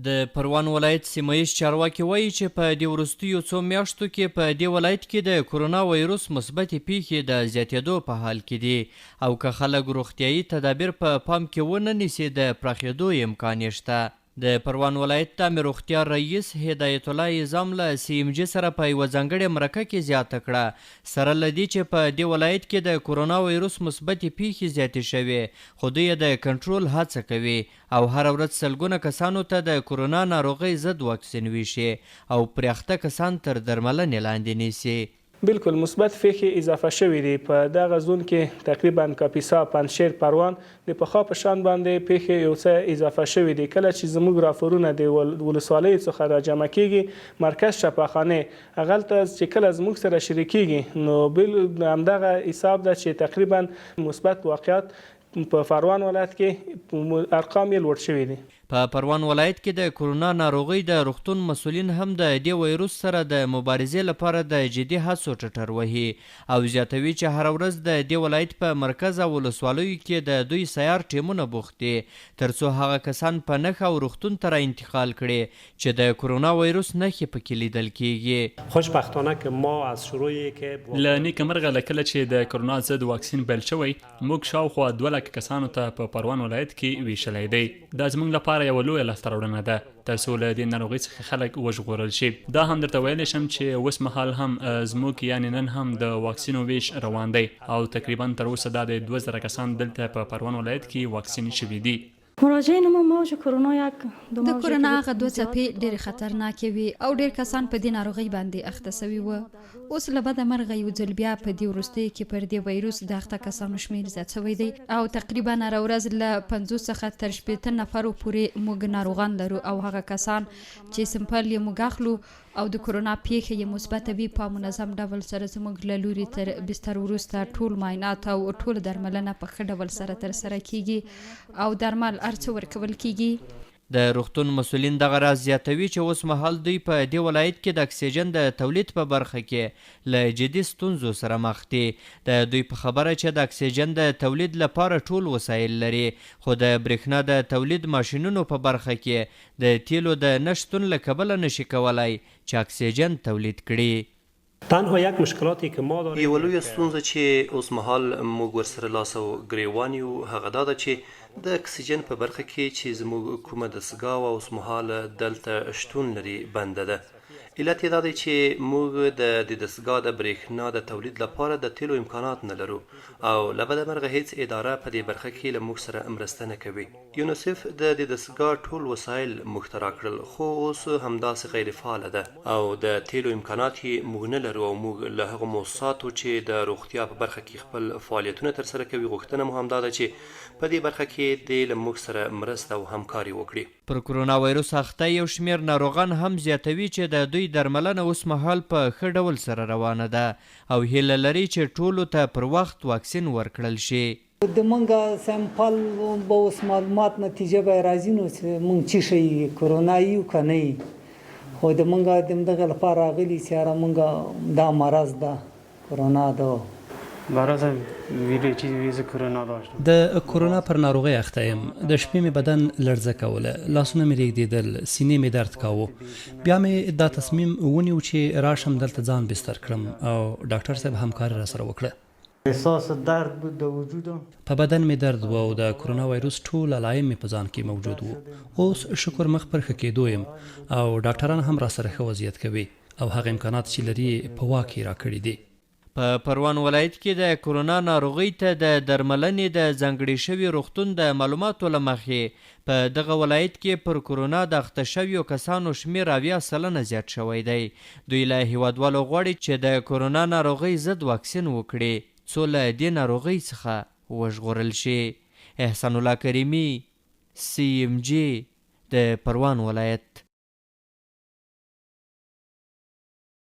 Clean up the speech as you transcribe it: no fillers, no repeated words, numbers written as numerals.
د پروان ولایت سیمه ییز چارواکي وايي چې په دې وروستیو څو میاشتو کې په دې ولایت کې د کرونا ویروس مثبتې پېښې د زیاتېدو په حال کې دي او که خلک روغتیايي تدابیر په پام کې ونه نیسي د پراخېدو امکان یې شته. د پروان ولایت د عامې روغتیا رییس هدایت الله عزام له سي ام جي سره په یوه ځانګړې مرکه کې زیاته کړه، سره له دې چې په دې ولایت کې د کرونا ویروس مثبتې پېښې زیاتې شوې، خو دوی یې د کنټرول هڅه کوي او هره ورځ سلګونه کسانو ته د کرونا ناروغۍ ضد واکسین ویشي او پرې اخته کسان تر درملنې لاندې نیسي. بلکل مثبت فېښې اضافه شوې دي، په دغه زون کې تقریباً کاپیسا، پنجشېر، پروان د پخوا په شان باندې پېښې یو څه اضافه شوې دي، کله چې زموږ راپورونه د ولسوالیو څخه راجمع کېږي مرکز شفاخانې هغلته چې کله زموږ سره شریکېږي نو همدغه حساب ده چې تقریباً مثبت واقعات په فروان ولایت کې ارقام یې لوړ شوي دي. په پروان ولایت کې د کرونا ناروغۍ د روغتون مسؤلین هم د دې ویروس سره د مبارزې لپاره د جدي هڅو ټټر وهي او زیاتوي چې هره ورځ د دې ولایت په مرکز او ولسوالیو کې د دوی سیار ټیمونه بوخت دي ترڅو هغه کسان په نښه او روغتون ته را انتقال کړي چې د کرونا ویروس نښې پکې لیدل کیږي. خوشبختانه که ما از شروع که. له نیکه مرغه له کله چې د کرونا ضد واکسین پیل شوی، موږ شاوخوا دوه لکه کسانو ته په پروان ولایت کې ویشلی دی. دا زموږ لپاره یوه لویه لاسته راوړنه ده، تر څو له دې ناروغۍ څخه خلک وژغورل شي. دا هم درته ویلی شم چې اوس مهال هم زموږ یعنې نن هم د واکسینو ویش روان دی او تقریبا تر اوسه دا دی 2000 کسان دلته په پروان ولایت کې واکسین شوي دي. مراجعین ما موج کرونا یک دو د موج کرونا که هغه بود دوه زیاد څپې بود ډېرې آنها خطرناکې وې او ډېر کسان په دې ناروغۍ باندې اخته شوي وو. اوس له بده مرغه یو ځل بیا په دې وروستیو کې پر دې ویروس د اخته کسانو شمېر زیات شوی دی او تقریبا هره ورځ له 50 څخه تر 60 نفرو پورې موږ ناروغان لرو او هغه کسان چې سمپل یې موږ اخلو او د کرونا پېښه یې مثبته وي په منظم ډول سره زموږ له لوري تر بستر وروسته ټول معاینات او ټوله درملنه په ښه ډول سره ترسره کېږي او درمل هر څه ورکول کېږي. د روغتون مسؤلین دغه راز زیاتوي چې اوس مهال دوی په دې ولایت کې د اکسیجن د تولید په برخه کې له جدي ستونزو سره مخ دي. د دوی په خبره چې د اکسیجن د تولید لپاره ټول وسایل لري، خو د برښنا د تولید ماشینونو په برخه کې د تیلو د نه شتون له کبله نه شي کولای چې اکسیجن تولید کړي. تنها یک مشکلاتی که ما داریم یوه لویه که. ستونزه چې اوسمهال موږ ورسره لاس او ګرېوان یو هغه دا ده چې د اکسیجن په برخه کې چې زموږ کومه دستګاه وه اوسمهال دلته شتون لري بنده ده. علت یې دا دی چې موږ د دې دستګاه د برېښنا د تولید لپاره د تېلو امکانات نه لرو او له بده مرغه هېڅ اداره په دې برخه کې له موږ سره مرسته نه کوي. یونسف د دې دستګاه ټول وسایل موږ ته راکړل، خو اوس همداسې غیر فعاله ده او د تېلو امکانات یې موږ نه لرو او موږ له هغو موسساتو چې د روغتیا په برخه کې خپل فعالیتونه ترسره کوي غوښتنه مو همدا ده چې په دې برخه کې دې له موږ سره مرسته او همکاري وکړي. پر کرونا ویروس اخته یو شمېر ناروغان هم زیاتوي چې د دوی درملنه اوسمهال په ښه ډول سره روانه ده او هیله لري چې ټولو ته پر وخت واکسین ورکړل شي. د مونږ سمپل به اوس معلومات نتیجه به راځي نو چې مونږ چی شي کرونا یو که نه خو د مونږ د دغه لپاره راغلي چې یاره مونږ دا مرض ده کرونا ده. مرض ویلې چې وی زه کرونا داشتم. د کرونا پر ناروغۍ اخته یم. د شپې مې بدن لړزه کوله، لاسونه مې رېږدېدل، سینې مې درد کاوه. بیا مې دا تصمیم ونیو چې راشم دلته ځان بستر کړم او ډاکټر صاحب همکاري راسره وکړه. احساس درد بود در وجودم. په بدن مې درد و او د کرونا وایروس ټول علایم مې په ځان کې موجود وو. اوس شکر مخ پر ښه کېدو یم او ډاکټران هم راسره ښه وضعیت کوي او هغه امکانات چې لري یې په واک یې راکړي دي. په پروان ولایت کې د کرونا ناروغۍ ته د درملنې د ځانګړي شوي روغتون د معلوماتو له مخې، په دغه ولایت کې پر کرونا د اخته شویو کسانو شمېر 70% زیات شوی دی. دوی له هېوادوالو غواړي چې د کرونا ناروغۍ ضد واکسین وکړي، څو له دې ناروغۍ څخه وژغورل شي. احسان الله کریمي، سي ام جي، د پروان ولایت.